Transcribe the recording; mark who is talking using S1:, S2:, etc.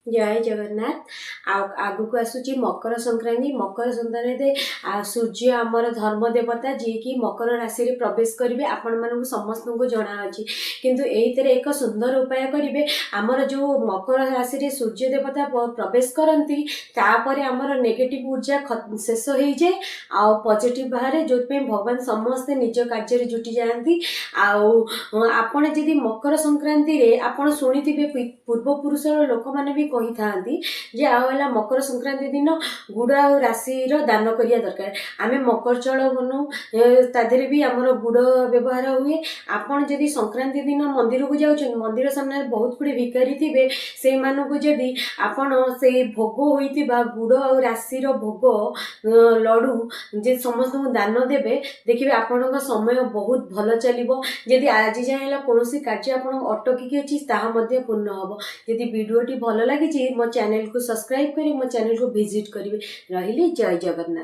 S1: ଜୟ ଜଗନ୍ନାଥ। ଆଉ ଆଗକୁ ଆସୁଛି ମକର ସଂକ୍ରାନ୍ତି। ମକର ସଂକ୍ରାନ୍ତିରେ ସୂର୍ଯ୍ୟ ଆମର ଧର୍ମ ଦେବତା, ଯିଏକି ମକର ରାଶିରେ ପ୍ରବେଶ କରିବେ, ଆପଣମାନଙ୍କୁ ସମସ୍ତଙ୍କୁ ଜଣାଅଛି। କିନ୍ତୁ ଏଇଥିରେ ଏକ ସୁନ୍ଦର ଉପାୟ କରିବେ। ଆମର ଯେଉଁ ମକର ରାଶିରେ ସୂର୍ଯ୍ୟ ଦେବତା ପ୍ରବେଶ କରନ୍ତି, ତାପରେ ଆମର ନେଗେଟିଭ୍ ଉର୍ଜା ଶେଷ ହେଇଯାଏ ଆଉ ପଜିଟିଭ୍ ବାହାରେ, ଯେଉଁଥିପାଇଁ ଭଗବାନ ସମସ୍ତେ ନିଜ କାର୍ଯ୍ୟରେ ଜୁଟି ଯାଆନ୍ତି। ଆଉ ଆପଣ ଯଦି ମକର ସଂକ୍ରାନ୍ତିରେ, ଆପଣ ଶୁଣିଥିବେ, ପୂର୍ବପୁରୁଷର ଲୋକମାନେ ବି କହିଥାନ୍ତି ଯେ ଆଉ ହେଲା ମକର ସଂକ୍ରାନ୍ତି ଦିନ ଗୁଡ଼ ଆଉ ରାଶିର ଦାନ କରିବା ଦରକାର। ଆମେ ମକର ଚାଉଳ ବନଉ, ତା ଦେହରେ ବି ଆମର ଗୁଡ଼ ବ୍ୟବହାର ହୁଏ। ଆପଣ ଯଦି ସଂକ୍ରାନ୍ତି ଦିନ ମନ୍ଦିରକୁ ଯାଉଛନ୍ତି, ମନ୍ଦିର ସାମ୍ନାରେ ବହୁତ ଗୁଡ଼ିଏ ଭିକାରୀ ଥିବେ। ସେଇମାନଙ୍କୁ ଯଦି ଆପଣ ସେଇ ଭୋଗ ହୋଇଥିବା ଗୁଡ଼ ଆଉ ରାଶିର ଭୋଗ ଲଡ଼ୁ ଯେ ସମସ୍ତଙ୍କୁ ଦାନ ଦେବେ, ଦେଖିବେ ଆପଣଙ୍କ ସମୟ ବହୁତ ଭଲ ଚାଲିବ। ଯଦି ଆଜି ଯାଏଁ ହେଲା କୌଣସି କାର୍ଯ୍ୟ ଆପଣଙ୍କ ଅଟକିକି ଅଛି, ତାହା ମଧ୍ୟ ପୂର୍ଣ୍ଣ ହେବ। ଯଦି ଭିଡ଼ିଓଟି ଭଲ ଲାଗିଛି, ମୋ ଚ୍ୟାନେଲକୁ ସବସ୍କ୍ରାଇବ୍ କରି ମୋ ଚ୍ୟାନେଲକୁ ଭିଜିଟ୍ କରିବେ। ରହିଲି, ଜୟ ଜଗନ୍ନାଥ।